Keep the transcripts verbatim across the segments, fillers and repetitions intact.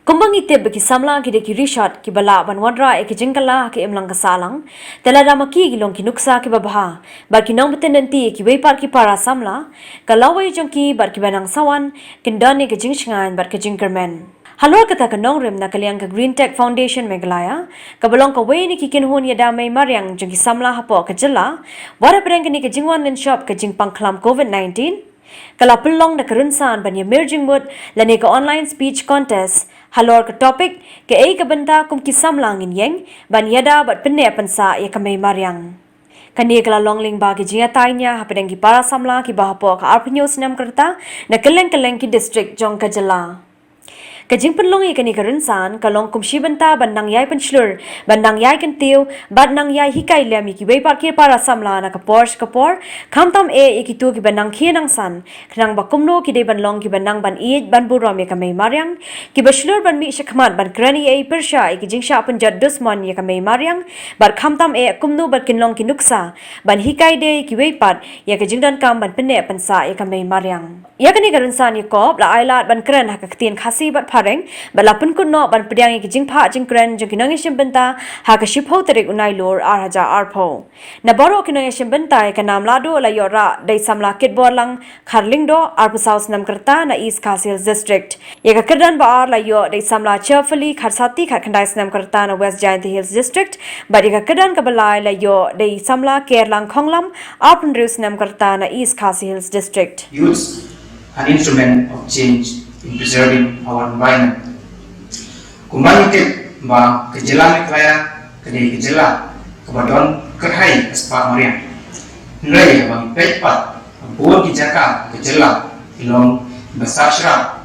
Kumba ngi tip ba ki samla ki dei ki rishot kiba lah ban wanrah ïa ki jingkylla ha ka imlang ka sahlang, te lada ma ki ki long ki nuksa kiba bha bad ki nongpynthikna ïa kiwei pat ki para samla, ka lawei jong ki bad kiba nang sawan kin don ïa ka jingshngaiñ bad ka jingkyrmen. Halor kata ka nongrim na ka liang ka Green Tech Foundation Meghalaya, kaba long kawei na ki kynhun ïada mei mariang jong ki samla hapoh ka jylla, wat hapdeng kane ka jingwan lynshop ka jingpang khlam covid nineteen, ka la pynlong da ka rynsan ban ïa mir jingmut lane ka online speech contest halor ka topic, kaei ka bynta kum ki samla ngin ïeng ban ïada bad pynneh pynsah ïa ka mei mariang. Kane ka la long lyngba ki jingïatai nia hapdeng ki para samla kiba hapoh ka arphew snem ka rta na kylleng kylleng ki district jong ka jylla. Ka jingpynlong ïa kane ka rynsan ka long kum shi bynta ban nang ïai pynshlur, ban nang ïai kyntiew bad nang ïai hikai lem ïa kiwei pat ki para samla na ka por sha ka por, khamtam eh ïa kito kiba nang khie nang san, khnang ba kumno ki dei ban long kiba nang ban ïeit ban burom ïa ka mei mariang, kiba shlur ban mih shakhmat ban kren ïa ei pyrshah ïa ki jingshah pynjot dusmon ïa ka mei mariang, bad khamtam eh kumno ban kin long ki nuksa ban hikai de ïa kiwei pat ïa ka jingdonkam ban pynneh pynsah ïa ka mei mariang. Ïa kane ka rynsan ïakop la ailad ban kren ha ka ktien Khasi bad Phareng, bad la pynkut noh ban pdiang ïa ki jingphah jingkren jong ki nongïashim bynta ha ka shiphew tarik u Nailur ar hajar arphew. Na baroh ki nongïashim bynta ïa ka nam lahduh la ïoh rah da i samla Kitborlang Kharlyngdoh, arphew saw snem ka rta, na East Khasi Hills District. Ïa ka kyrdan ba ar la ïoh da i samla Cheerfully Kharsati, khatkhyndai snem ka rta, na West Jaintia Hills District, bad ïa ka kyrdan kaba lai la ïoh da i samla Kerlang Khonglam, arphew hynriew snem ka rta, na East Khasi Hills District. Use an instrument of change in preserving our environment. Kumba ngi tip ba ka jylla Meghalaya ka dei ka jylla kaba don kyrhai ka spah mariang. Hynrei haba ngi peit pat, bun ki jaka ka jylla ki long ba sah shrap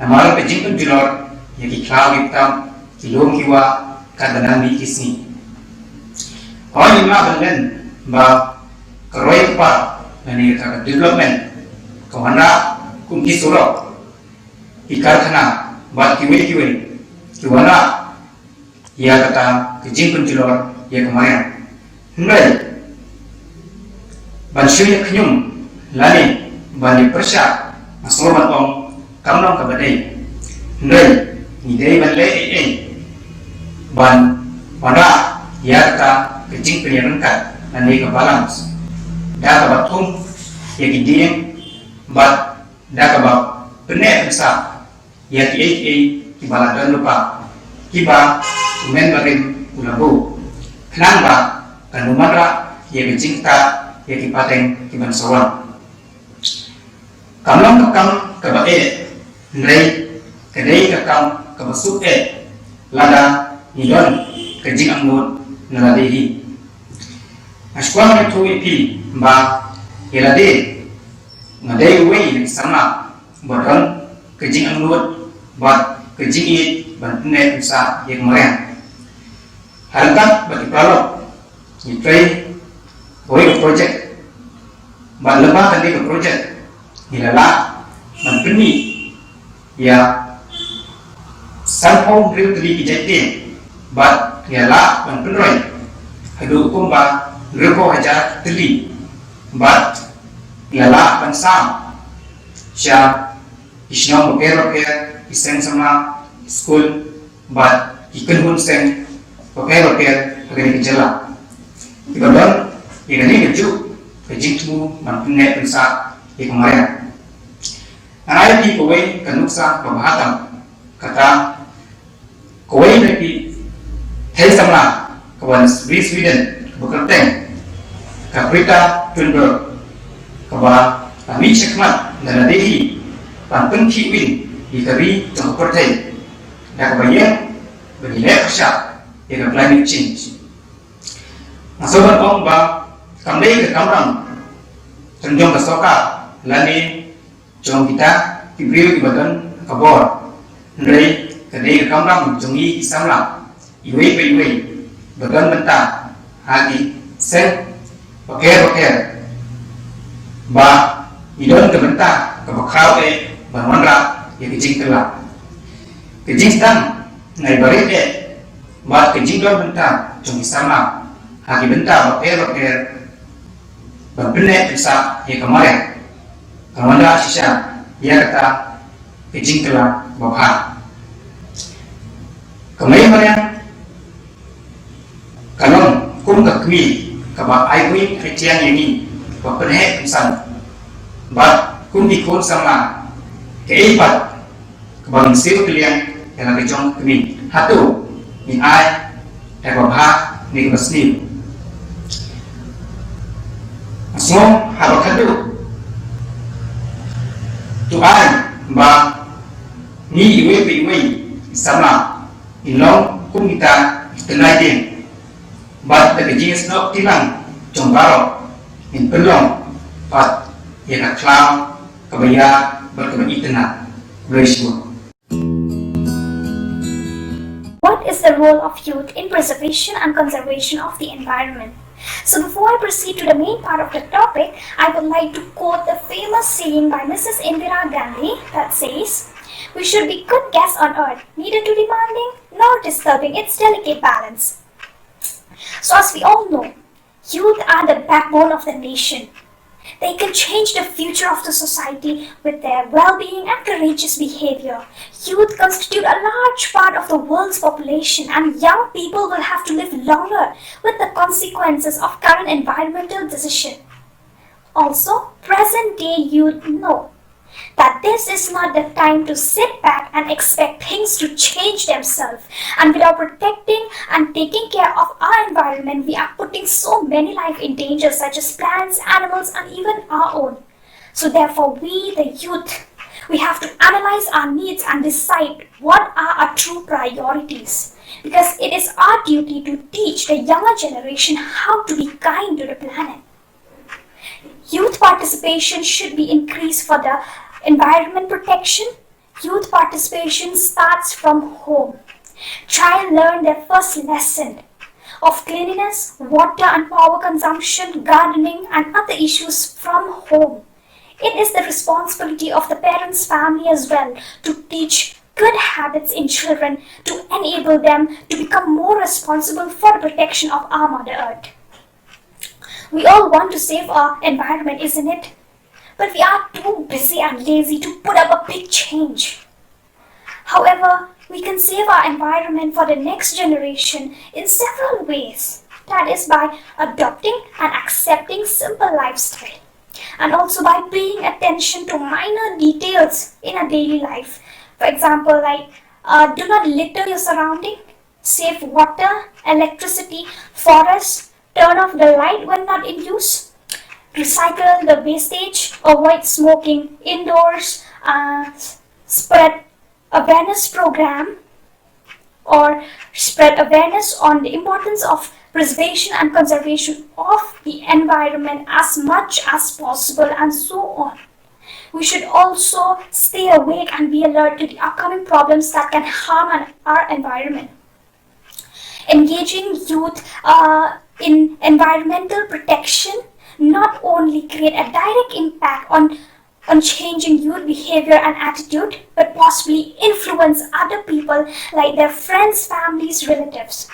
namar ka jingpynjulor ïa ki khlaw ki btam, ki lum ki wah, katba nang mih ki sngi. Hooid, ngim lah ban len ba ka roi ka par lane ka development ka wanrah kum ki surok, ki karkhana bad kiwei kiwei ki wanrah ïa kata ka jingpynjulor ïa ka mariang. Hynrei ban shu ïa khñium lane ban ïa pyrshah, nga sngew ban ong kam long kaba dei. Hynrei ngi dei ban leh ei ei ban wanrah ïa kata ka jingpynïaryngkat lane ka balance, da kaba thung ïa ki dieng bad da kaba pynneh pynsah ïa kiei kiei kiba la don lypa, kiba u Mei barim u la buh, khnang ba kan ym wanrah ïa ka jingktah ïa ki pateng ki ban sa wan. Kam long ka kam kaba eh, hynrei ka dei ka kam kaba suk eh lada ngi don ka jingangnud na lade hi. Nga shu kwah ban ïathuh ïa phi ba ïa lade nga dei uwei na ki samla ba don ka jingangnud bad ka jingïeit ban pynneh pynsah ïa ka mariang. Ha ryngkat bad ki paralok ngi trei kawei ka project, bad lyngba kane ka project ngi la lah ban pynmih ïa sanphew hynriew tylli ki jait tieng, bad ngi la lah ban pynroi haduh kumba hynriewphew hajar tylli, bad ngi la lah ban sam sha ki shnong bapher bapher, ki seng samla, ki skul bad ki kynhun seng bapher bapher ha kane ka jylla, kiba don ïa kane kajuh ka jingthmu ban pynneh pynsah ïa ka mariang. Ngan ai ïa phi kawei ka nuksa kaba bha tam. Kata kawei na ki thei samla kaba na Swe-, Sweden, kaba kyrteng ka Greta Thunberg, kaba la mih shakhmat na lade hi ban pynkhih win ïa ka ri jong ka pyrthei da kaba ïeng ban ïaleh pyrshah ïa ka climate change. Nga sngew ban ong ba kam dei ka kamram jong ka sorkar lane jong kita ki briew kiba don ka bor, hynrei ka dei ka kamram jong ngi ki samla iwei pa iwei ba don bynta ha ki seng bapher bapher, ba ngi don ka bynta kaba khraw eh ban wanrah ïa ka jingkylla. Ka jingsdang nai barit eh bad ka jingdon bynta jong ki samla ha ki bynta bapher bapher ban pynneh pynsah ïa ka mariang, kan wanrah shisha ïa kata ka jingkylla babha. Ka Mei Mariang ka long kum ka kmie kaba ai buin ai tiang ïa ngi, kaba pynheh pynsan. Bad kum ki khun samla, kaei pat kaba ngin siew kylliang ïa la ka jong ka kmie? Hato ngin ai da kaba bha ne kaba sniew? Nga sngew haba khatduh, to ai ba ngi iwei pa iwei i samla ngin long kum kita ki tnai dieng, bad da ka jingsnoh kti lang jong baroh ngin pynlong pat ïa ka khlaw kaba ïa bad kaba itynnad. Khublei shibun. What is the role of youth in preservation and conservation of the environment? So before I proceed to the main part of the topic, I would like to quote the famous saying by Missus Indira Gandhi that says, "We should be good guests on earth, neither too demanding nor disturbing its delicate balance." So as we all know, youth are the backbone of the nation. They can change the future of the society with their well-being and courageous behavior. Youth constitute a large part of the world's population, and young people will have to live longer with the consequences of current environmental decision. Also, present-day youth know that this is not the time to sit back and expect things to change themselves. And without protecting and taking care of our environment, we are putting so many life in danger, such as plants, animals, and even our own. So therefore, we, the youth, we have to analyze our needs and decide what are our true priorities. Because it is our duty to teach the younger generation how to be kind to the planet. Youth participation should be increased for the environment protection. Youth participation starts from home. Child learn their first lesson of cleanliness, water and power consumption, gardening, and other issues from home. It is the responsibility of the parents' family as well to teach good habits in children to enable them to become more responsible for the protection of our Mother Earth. We all want to save our environment, isn't it? But we are too busy and lazy to put up a big change. However, we can save our environment for the next generation in several ways. That is by adopting and accepting simple lifestyle, and also by paying attention to minor details in our daily life. For example, like, uh, do not litter your surrounding, save water, electricity, forests, turn off the light when not in use, recycle the wastage, avoid smoking indoors, uh, spread awareness program, or spread awareness on the importance of preservation and conservation of the environment as much as possible, and so on. We should also stay awake and be alert to the upcoming problems that can harm an, our environment. Engaging youth uh, in environmental protection not only create a direct impact on on changing youth behavior and attitude, but possibly influence other people like their friends, families, relatives.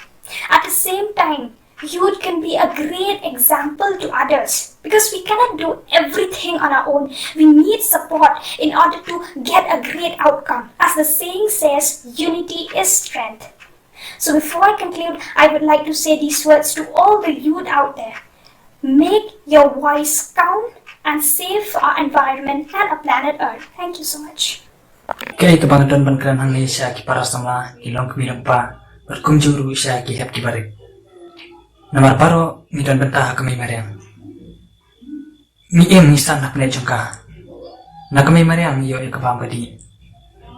At the same time, youth can be a great example to others because we cannot do everything on our own. We need support in order to get a great outcome. As the saying says, unity is strength. So before I conclude, I would like to say these words to all the youth out there. Make your voice count and save our environment and our planet Earth. Thank you so much. Kaei kaba nga don ban kren hangne sha ki para samla, ki longkmie longkpa, bad kumjuh ruh sha ki hep ki barit. Namar baroh ngi don bynta ha ka Mei Mariang. Ngi im ngi san ha pneh jong ka. Na ka Mei Mariang ngi ïoh ïa ka bam ka dih.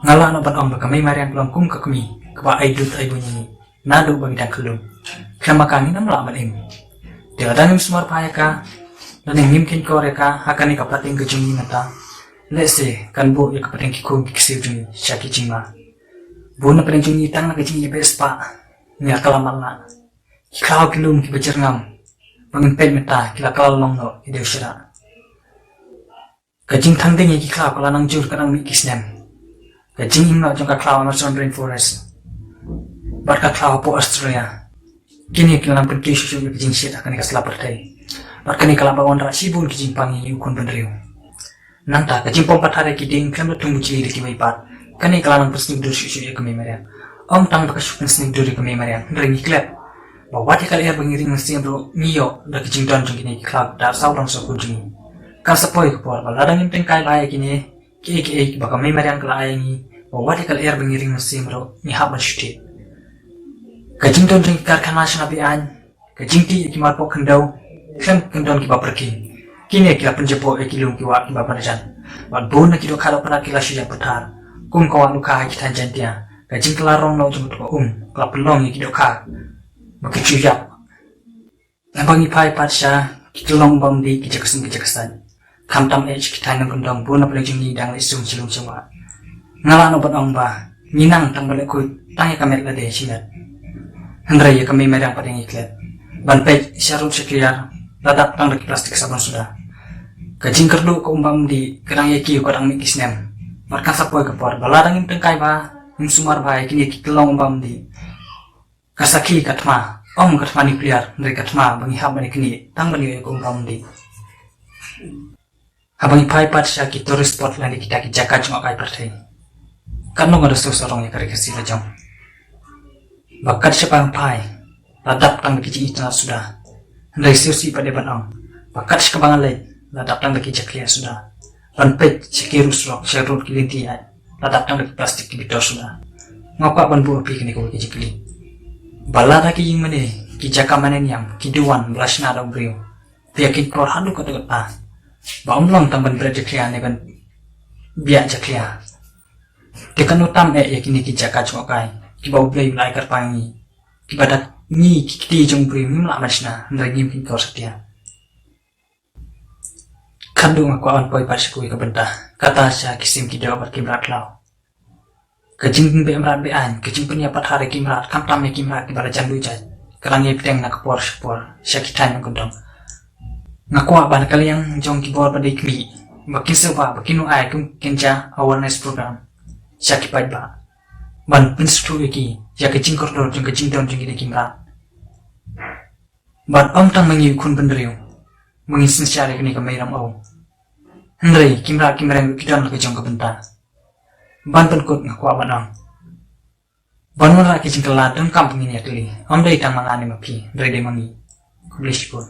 Nga lah noh ban ong ba ka Mei Mariang ka long kum ka kmie kaba ai dud ai buin ïa ngi naduh ba ngi dang khyllung. Khlem ma ka ngim lah ban im. Te lada ngim sumar bha ïa ka, lane ngim kieñkor ïa ka ha kane ka pateng ka jong ngi mynta, lehse kan buh ïa ka pateng ki khun ki ksiew jong ngi sha ki jingma. Bun na pdeng jong ngi tang na ka jingïabeh spah ngi la kylla matlah. Ki khlaw ki lum kiba jyrngam ba ngim peit mynta ki la kylla long noh ki dewshrah. Ka jingthang ding ïa ki khlaw ka la nang jur ka nang mih ki snem. Ka jingim noh jong ka khlaw Amazon rainforest bad ka khlaw hapoh Australia, kine ki la nang pynkiew shuh shuh ïa ka jingshit ha kane ka sla pyrthei. Bad kane ka la ba wanrah shibun ki jingpang ïa ngi u khun bynriew. Nangta ka jingpom pathar ïa ki dieng khlem da thung bujli da kiwei pat, kane ka la nang pynsngewdur shuh shuh ïa ka Mei Mariang. Ym tang ba ka shu pynsngew dur ïa ka mei mariang, hynrei ngi klet ba wat ïa ka lyer ba ngi ring mynsiem ruh ngi ïoh da ka jingdon jong kine ki khlaw ki kdar sawdong sawkun jong ngi. Kan sa poi ka por ba lada ngim tyngkai bha ïa kine kiei kiei ba ka mei mariang ka la ai ïa ngi, ba wat ïa ka lyer ba ngi ring mynsiem ruh ngi hap ban shu thied. Ka jingdon jong ki karkhana shna be-aiñ, ka jingtih ïa ki marpoh khyndew, khlem kyndon kiba pyrkhing. Kine ki la pynjaboh ïa ki lum ki wah kiba marjan. Bad bun na ki dohkha dohkha ki la shu ïap pathar. Kum ka wah lukha ha ki thaiñ Jaintia, ka jingkylla rong noh jong ka um ka la pynlong ïa ki dohkha ba ki shu ïap. Naba ngi phai pat sha ki tyllong bam dih, ki jaka sum ki jaka saiñ, khamtam eh sha ki thaiñ nongkyndong, bun na pdeng jong ngi dang leit sum sha lum sha wah. Nga lah noh ban ong ba ngi nang tang ban leit khuid tang ïa ka met lade shimet, hynrei ïa ka mei mariang pat ngi klet. Ban peit sha rud sha kliar la dap tang da ki plastik sabon suda. Ka jingkyrduh ka um bam dih ka dang ïa ki ka dang mih ki snem. Bad kan sa poi ka por ba lada ngim tyngkai bha, ngim sumar bha ïa kine ki tyllong um bam dih, ka sakhi ka thma, ym ka thma nuclear, hynrei ka thma ba ngi hap ban ïa kine tang ban ïoh ïa ka um bam dih. Haba ngi phai pat sha ki tourist spot lane kita ki jaka jngohkai pyrthei, katno nga da sngewsarong ïa ka ri Khasi la jong. Ba kat shaba ngi phai la dap tang da ki jingitynnad suda, hynrei sngewsih pat de ban ong ba kat shaba nga leit la dap tang da ki jakhlia suda. Ban peit sha ki rud surok, sha rud ki lynti ïaid, la dap tang da ki plastik ki bitor suda. Nga kwah ban buh ha phi kane kawei ka jingkylli, ba lada ki ïing mane, ki jaka mane niam ki duwan ba la shna da u briew, phi ïa kheiñ por haduh katta katta ba ym long tang ban bret jakhlia ne ban biah jakhlia. Te katno tam eh ïa kine ki jaka jngohkai kiba U Blei u la ai kyrpang ïa ngi, kiba da ngi ki kti jong u briew ngim lah ban shna, hynrei ngim kheiñ por satia. Khatduh nga kwah ban poi pat sha kawei ka bynta, kata sha ki sim ki doh bad ki mrad khlaw. Ka jingbeh mrad beh aiñ, ka jingpynïap pathar ïa ki mrad, khamtam ïa ki mrad kiba la jan duh jait, ka dang ïai bteng na ka por sha ka por sha ki thaiñ nongkyndong. Nga kwah ba na ka liang jong ki bor ba dei khmih, ba kin sngewbha ba kin ïoh ai kum kin ja awareness program sha ki paidbah, ban pynsngewthuh ïa ki ïa ka jingkordor jong ka jingdon jong kine ki mrad. Bad ym tang ma ngi u khun bynriew ba ngin synshar ïa kane ka mei ram aw, hynrei ki mrad ki mreng ruh ki don la ka jong ka bynta. Ban pynkut nga kwah ban ong, ban wanrah ki jingkylla donkam ba ngin ïatylli, ym dei tang ma nga ne ma phi, hynrei dei ma ngi. Khublei shibun.